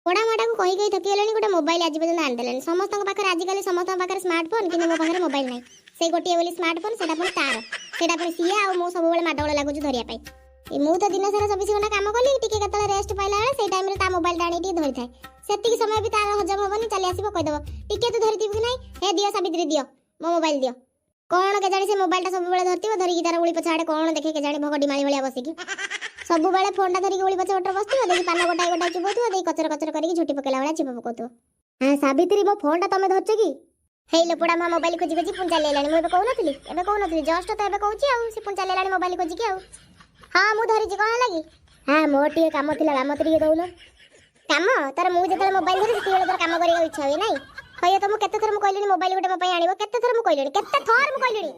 ପୋଡ଼ା ମାଟାକୁ କହି କହି ଥକିଗଲେଣି, ଗୋଟେ ମୋବାଇଲ ଆଜି ପର୍ଯ୍ୟନ୍ତ ଆଣିଦେଲେନି। ସମସ୍ତଙ୍କ ପାଖରେ ଆଜିକାଲି, ସମସ୍ତଙ୍କ ପାଖରେ ସ୍ମାର୍ଟଫୋନ୍, କିନ୍ତୁ ମୋ ପାଖରେ ମୋବାଇଲ ନାହିଁ। ସେଇ ଗୋଟିଏ ବୋଲି ସ୍ମାର୍ଟଫୋନ୍, ସେଇଟା ପୁଣି ତାର, ସେଇଟା ପୁଣି ସିଏ ଆଉ ମୁଁ ସବୁବେଳେ ମାଡ଼ଗୋଳ ଲାଗୁଛୁ ଧରିବା ପାଇଁ। ଏ ମୁଁ ତ ଦିନ ସାରା 24 ଘଣ୍ଟା କାମ କଲି, ଟିକେ କେତେବେଳେ ରେଷ୍ଟ ପାଇଲା ବେଳେ ସେଇ ଟାଇମରେ ତା ମୋବାଇଲଟା ଆଣିକି ଟିକେ ଧରିଥାଏ। ସେତିକି ସମୟ ବି ତାର ହଜମ ହବନି, ଚାଲି ଆସିବ, କହିଦବ, ଟିକେ ତୁ ଧରିଥିବୁ କି ନାହିଁ, "ହେ ଦିଅ ସାବିତ୍ରୀ, ଦିଅ ମୋ ମୋବାଇଲ ଦିଅ।" କଣ କେଜାଣି ସେ ମୋବାଇଲଟା ସବୁବେଳେ ଧରିଥିବ, ଧରିକି ତାର ଉଳି ପଛ ଆଡ଼େ କଣ ଦେଖେ କେଜାଣି, ଭଗଡି ମାଳି ଭଳିଆ ବସିକି ସବୁବେଳେ ଫୋନଟା ଧରିକି ଉଳି ପଛ ପଟରେ ବସିଥିବ। ଦେଖି ପାନ ଗୋଟାଏ ଗୋଟାଏ ଚୁବଉଥିବ, ଦେଇ କଚର କଚର କରିକି ଝୁଟି ପକେଇଲା ଭଳିଆ ଛିପ ପକଉଥିବ। ହଁ ସାବିତ୍ରୀ, ମୋ ଫୋନଟା ତମେ ଧରିଛ କି? ହେଇ ଲୋକଟା ମୋ ମୋବାଇଲ ଖୋଜି ଖୋଜି ପୁଣି ଚାଲିଲାଣି। ମୁଁ ଏବେ କହୁନଥିଲି, ଏବେ କହୁନଥିଲି, ଜଷ୍ଟ ତ ଏବେ କହୁଛି ଆଉ ସେ ପୁଣି ଚାଲିଲାଣି ମୋବାଇଲ ଖୋଜିକି। ଆଉ ହଁ, ମୁଁ ଧରିଛି, କଣ ହେଲା କି? ହଁ, ମୋର ଟିକେ କାମ ଥିଲା, କାମ ଟିକେ ଦଉନ। କାମ ତାର? ମୁଁ ଯେତେବେଳେ ମୋବାଇଲ ଧରେ, ସେତେବେଳେ ତୋର କାମ କରିବାକୁ ଇଚ୍ଛା ହୁଏ ନାଇଁ? ହଇଏ ତ, ମୁଁ କେତେ ଥର ମୁଁ କହିଲିଣି ମୋବାଇଲ ଗୋଟେ ମୋ ପାଇଁ ଆଣିବ? କେତେ ଥର ମୁଁ କହିଲିଣି, କେତେ ଥର ମୁଁ କହିଲିଣି?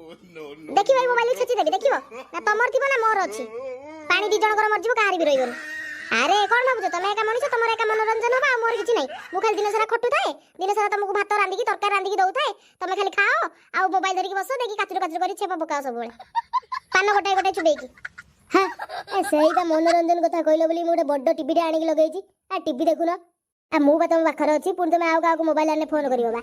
ଦେଖିବ, ଏଇ ମୋବାଇଲ ଛେଚି ଦେବି, ଦେଖିବ ନା। ତମର ଥିବ ନା ମୋର ଅଛି, ପାଣି ଦି ଜଣଙ୍କର ମରିଯିବ, କାହାର ବି ରହିବନି। ଆରେ କଣ ଭାବୁଛ, ତମେ ଏକା ମଣିଷ, ତମର ଏକା ମନୋରଞ୍ଜନ ହବ ଆଉ ମୋର କିଛି ନାହିଁ? ମୁଁ ଖାଲି ଦିନ ସାରା ଖଟୁଥାଏ, ଦିନ ସାରା ତମକୁ ଭାତ ରାନ୍ଧିକି ତରକାରୀ ରାନ୍ଧିକି ଦଉଥାଏ, ତମେ ଖାଲି ଖାଅ ଆଉ ମୋବାଇଲ ଧରିକି ବସ, ଦେଇକି କାଚୁରୁ କାଚୁରୁ କରି ଛେପ ପକାଅ ସବୁବେଳେ ପାନ ଗୋଟାଏ ଗୋଟାଏ ଚୁବେଇକି। ହଁ, ଏ ସେଇଟା ମନୋରଞ୍ଜନ କଥା କହିଲ ବୋଲି ମୁଁ ଗୋଟେ ବଡ ଟିଭିଟେ ଆଣିକି ଲଗେଇଛି। ଆ ଟିଭି ଦେଖୁନ। ଆ ମୁଁ ବା ତମ ପାଖରେ ଅଛି, ପୁଣି ତମେ ଆଉ କାହାକୁ ମୋବାଇଲ ଆଣିଲେ ଫୋନ କରିବ ବା?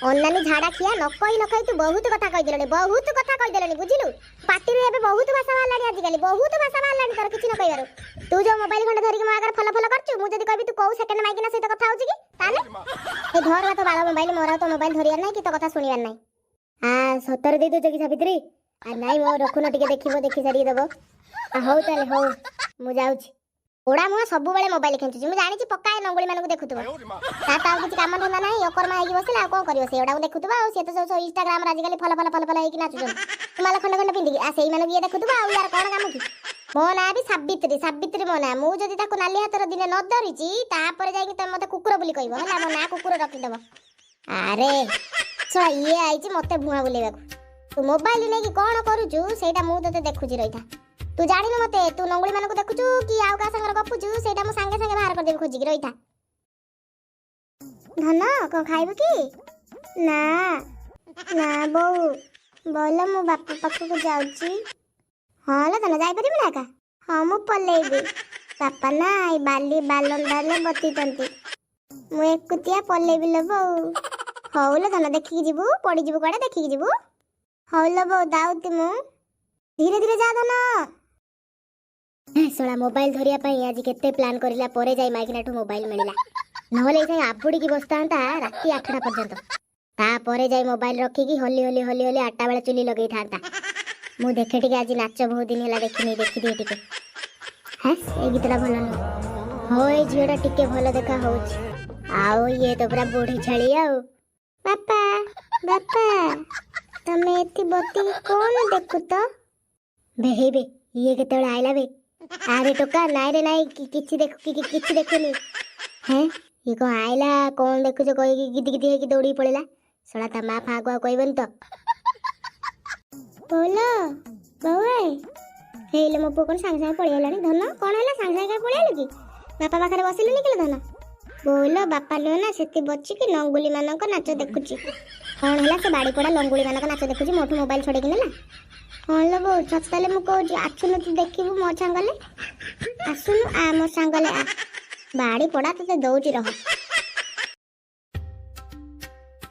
ଅନାନି ଝାଡା ଖିଆ, ନ କହି ନ କହି ତୁ ବହୁତ କଥା କହିଦେଲଣି, ବହୁତ କଥା କହିଦେଲଣି, ବୁଝିଲୁ? ପାଟିରୁ ଏବେ ବହୁତ ଭାଷା ବାହାରିଲାଣି, ଆଜିକାଲି ବହୁତ ଭାଷା ବାହାରିଲାଣି ତୋର କିଛି ନ କହିବାରୁ। ତୁ ଯୋଉ ମୋବାଇଲ ଖଣ୍ଡେ ଧରିକି ମୋ ଆଗରେ ଫଲ ଫଲ କରୁଛୁ, ମୁଁ ଯଦି କହିବି ତୁ କୋଉ ସେକେଣ୍ଡ ମାଇକିନା ସହିତ କଥା ହଉଛି କି, ତାହେଲେ? ଏ ଧର ବା ତୋ ବାଳ ମୋବାଇଲ, ମୋର ଆଉ ତୋ ମୋବାଇଲ ଧରିବାର ନାହିଁ କି ତୋ କଥା ଶୁଣିବାର ନାହିଁ। ଆ ସତରେ ଦେଇ ଦଉଛ କି ସାବିତ୍ରୀ? ଆ ନାଇଁ, ମୋ ରଖୁନ ଟିକେ, ଦେଖିବ, ଦେଖି ସାରିକି ଦବ। ଆ ହଉ ତାହେଲେ, ହଉ ମୁଁ ଯାଉଛି। ଓଡା ମୁହଁ ସବୁବେଳେ ମୋବାଇଲ ଖେଞ୍ଚୁଛି, ମୁଁ ଜାଣିଛି ପକ୍କା ଏ ନଙ୍ଗୁଳି ମାନଙ୍କୁ ଦେଖୁଥିବ। ତାର ତ ଆଉ କିଛି କାମ ଧନ୍ଦା ନାହିଁ, ଅକର୍ମା ହେଇକି ବସିଲା, ଆଉ କଣ କରିବ? ସେଇଗୁଡାକୁ ଦେଖୁଥିବ। ଆଉ ସିଏ ତ ସବୁ ଇନଷ୍ଟାଗ୍ରାମରେ ଆଜିକାଲି ଫଲ ଫଲ ଫଲ ଫଲ ହେଇକି ନାଚୁଛନ୍ତି ତୁମାଲ ଖଣ୍ଡ ଖଣ୍ଡ ପିନ୍ଧିକି, ଆ ସେଇମାନଙ୍କୁ ଇଏ ଦେଖୁଥିବ, ଆଉ ୟାର କଣ କାମ କି? ମୋ ନାଁ ବି ସାବିତ୍ରୀ, ସାବିତ୍ରୀ ମୋ ନାଁ। ମୁଁ ଯଦି ତାକୁ ନାଲି ହାତର ଦିନେ ନ ଧରିଛି, ତାପରେ ଯାଇକି ତମେ ମତେ କୁକୁର ବୋଲି କହିବ, ହେଲା? ମୋ ନାଁ କୁକୁର ରଖିଦବ। ଆରେ ଶଳା, ଇଏ ଆଇଛି ମତେ ଭୁଆଁ ବୁଲେଇବାକୁ। ତୁ ମୋବାଇଲ ନେଇକି କଣ କରୁଛୁ ସେଇଟା ମୁଁ ତତେ ଦେଖୁଛି, ରହିଥା। ତୁ ଜାଣିନୁ ମତେ, ତୁ ନଙ୍ଗୁଳି ମାନଙ୍କୁ ଦେଖୁଛୁ କି ଆଉ କାହା ସାଙ୍ଗରେ ଗପୁଛୁ, ସେଇଟା ମୁଁ ସାଙ୍ଗେ ସାଙ୍ଗେ ବାହାର କରିଦେବି ଖୋଜିକି, ରହିଥା। ଧନ, କଣ ଖାଇବୁ କି? ନା ନା ବୋଉ, ବୋଲ ମୁଁ ବାପା ପାଖକୁ ଯାଉଛି। ହଁ ଲୋ ଧନ, ଯାଇପାରିବୁ ନା ଏକା? ହଁ, ମୁଁ ପଲେଇବି। ବାପା ନା ଏଇ ବାଲି ବାଲଣ୍ଡାରେ ବସିଛନ୍ତି, ମୁଁ ଏକୁଟିଆ ପଲେଇବି ଲୋ ବୋଉ। ହଉ ଲୋ ଧନ, ଦେଖିକି ଯିବୁ, ପଡ଼ିଯିବୁ କୁଆଡ଼େ, ଦେଖିକି ଯିବୁ। ହଉ ଲୋ ବୋଉ, ଯାଉଛି ମୁଁ। ଧୀରେ ଧୀରେ ଯା ଧନ। ହେ ଶଳା, ମୋବାଇଲ ଧରିବା ପାଇଁ ଆଜି କେତେ ପ୍ଲାନ୍ କରିଲା ପରେ ଯାଇ ମାଇକିନାଠୁ ମୋବାଇଲ ମିଳିଲା। ନହେଲେ ଏଇ ଯାଇ ଆବୁଡ଼ିକି ବସିଥାନ୍ତା ରାତି 8ଟା ପର୍ଯ୍ୟନ୍ତ। ତାପରେ ଯାଇ ମୋବାଇଲ ରଖିକି ହଲି ହଲି ହଲି ହଲି 8ଟା ବେଳେ ଚୁଲି ଲଗେଇଥାନ୍ତା। ମୁଁ ଦେଖେ ଟିକେ ଆଜି ନାଚ, ବହୁତ ଦିନ ହେଲା ଦେଖିନି, ଦେଖିଦିଏ ଟିକେ। ହେ, ଏଇ ଗୀତଟା ଭଲ ନୁହଁ। ହଁ, ଏଇ ଝିଅଟା ଟିକେ ଭଲ ଦେଖା ହଉଛି, ଆଉ ଇଏ ତ ପୁରା ବୁଢୀ ଛେଳି। ଆଉ ବାପା, ବାପା, ତମେ ଏଠି ବସିକି କଣ ଦେଖୁତ? ବେ ହେଇ ବେ, ଇଏ କେତେବେଳେ ଆଇଲା ବେ? ଆରେ ଟୋକା, ନାଇଁ ରେ ନାଇଁ, କିଛି ଦେଖ କିଛି ଦେଖୁନି। ହେଁ, ଇଏ କଣ ଆଇଲା, କଣ ଦେଖୁଛ କହିକି ଗିଦି ଗିଦି ହେଇକି ଦୌଡ଼ିକି ପଳେଇଲା। ଶଳା ତା ମା ଫାକୁ ଆଉ କହିବନି ତ? ବୋଲ ବୋଉ, ହେଇଲେ ମୋ ପୁଅ କଣ ସାଙ୍ଗେ ସାଙ୍ଗେ ପଳେଇଗଲାଣି? ଧନ, କଣ ହେଲା, ସାଙ୍ଗେ ସାଙ୍ଗେ କାଇଁ ପଳେଇଆଲୁ କି? ବାପା ପାଖରେ ବସିଲୁନି କିଲୋ ଧନ? ବୋଉଲ, ବାପା ନୁହେଁ ନା ସେଠି ବସିକି ନଙ୍ଗୁଲି ମାନଙ୍କ ନାଚ ଦେଖୁଛି। କଣ ହେଲା, ସେ ବାଡ଼ି ପଡ଼ା ଲଙ୍ଗୁଳି ମାନଙ୍କ ନାଚ ଦେଖୁଛି, ମୋଠୁ ମୋବାଇଲ ଛଡେଇକି ନେଲା। ହଁ ଲୋ ବୋଉ, ସତରେ ମୁଁ କହୁଛି, ଆସୁନୁ ତୁ ଦେଖିବୁ ମୋ ସାଙ୍ଗରେ, ଆସୁନୁ, ଆ ମୋ ସାଙ୍ଗରେ ଆ। ବାଡ଼ି ପଡ଼ା, ତତେ ଦଉଛି ରହ।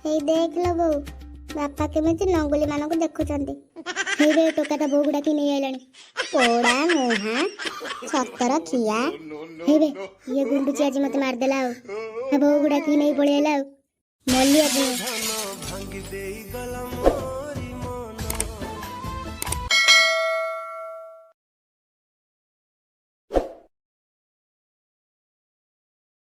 ହେଇ ଦେଖ ଲୋ ବୋଉ, ବାପା କେମିତି ନଙ୍ଗୁଲି ମାନଙ୍କୁ ଦେଖୁଛନ୍ତି। ହେଇ ବେ, ଟୋକା ତା ବୋଉକୁ ଡାକି ନେଇ ଆଇଲାଣି। ପୋଡ଼ା ମୁହାଁ ସତର ଖିଆ। ହେଇ ବେ, ଇଏ ଗୁଣ୍ଡୁଚି ଆଜି ମତେ ମାରିଦେଲା, ଆଉ ତା ବୋଉକୁ ଡାକିକି ନେଇ ପଳେଇ ଆଇଲା। ଆଉ ମଲି ଆଜି ମୁଁ। ଭାଙ୍ଗି ଦେଇଗଲା ମୋ